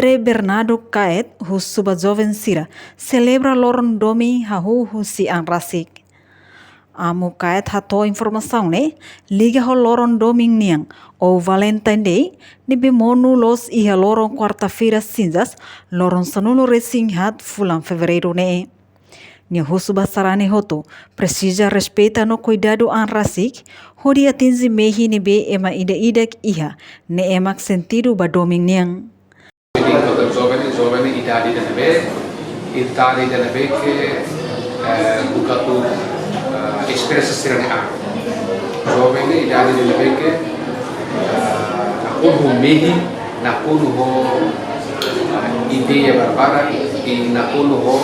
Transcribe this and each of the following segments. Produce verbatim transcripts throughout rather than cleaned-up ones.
Padre Bernardo Kaet husu ba joven sira selebra loron domin hahú husi an rasik. Amu Kaet hato'o informasaun ne'e liga ho loron domin nian, ou Valentine Day, ne'ebé monu loos iha loron kuarta-feira sinzas, loron sanulu-resin-haat fulan Fevereiru ne'e. Nia husu ba sarani hotu presiza respeita no kuidadu an rasik, hodi atinje mehi ne'ebé ema ida-idak iha, ne'e mak sentidu ba domin nian. Joven, joven idade ida ne'ebé, idade ida ne'ebé ke, eh, buka atu, eh, espresa sira-nia an. Joven idade ida ne'ebé ke, eh, nakonu ho mehi, nakonu ho, eh, ideia barbarak, i nakonu ho,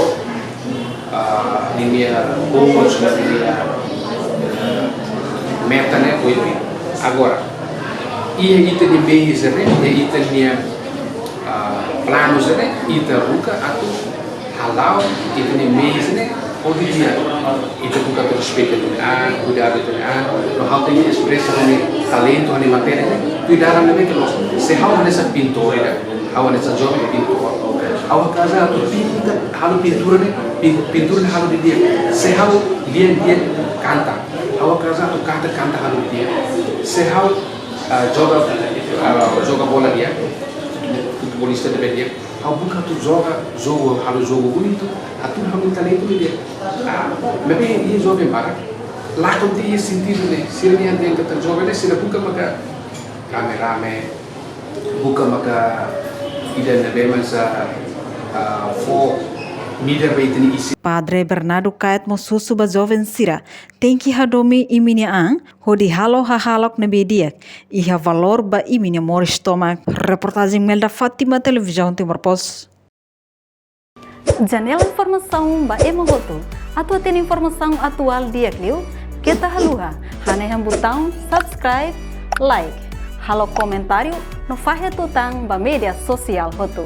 ah, ninia goals, ninia, eh, meta ne'e, oioin. Agora, iha ita-nia mehi sira-ne'e, iha ita-nia, ah, planu sira-ne'e, ita buka atu hala'o ita-nia mehi sira-ne'e hodi di'ak. Ita buka atu respeita ita-nia an, kuidadu ita-nia an, no ha'u tenke espresa ha'u-nia talentu, ha'u-nia matéria ne'e, kuidadu ne'e ke los. Se ha'u hanesan pintór ida, ha'u hanesan joven pintór. Ha'u hakarak atu pinta, halo pintura ne'e, pin-, pintura ne'e halo didi'ak. Se ha'u lian di'ak kanta, ha'u hakarak atu kanta, kanta halo didi'ak. Se ha'u, ah, joga, ah, joga bola di'ak, futebolista ne'ebé di'ak, ha'u buka atu joga jogu, halo jogu bonitu, atu ha'u-nia talentu di'ak. Ah, maibé iha joven barak lakon tiha sentidu ne'e, sira-nia an tenta tan joven ne'e, sira buka maka rame-rame, buka maka ida ne'ebé mak sa, ah, fó midar ba ita-nia isin. Padre Bernardo Kaet mós husu ba joven sira tenke hadomi imi-nia an, hodi halo hahalok ne'ebé di'ak, iha valór ba imi-nia moris tomak. Reportajen Melda Fátima, Televizaun Timor Post. Janela informasaun ba ema hotu. Atu hatene informasaun atuál di'ak liu, keta haluha hanehan butaun subscribe, like, halo komentáriu no fahe tutan ba média sosiál hotu.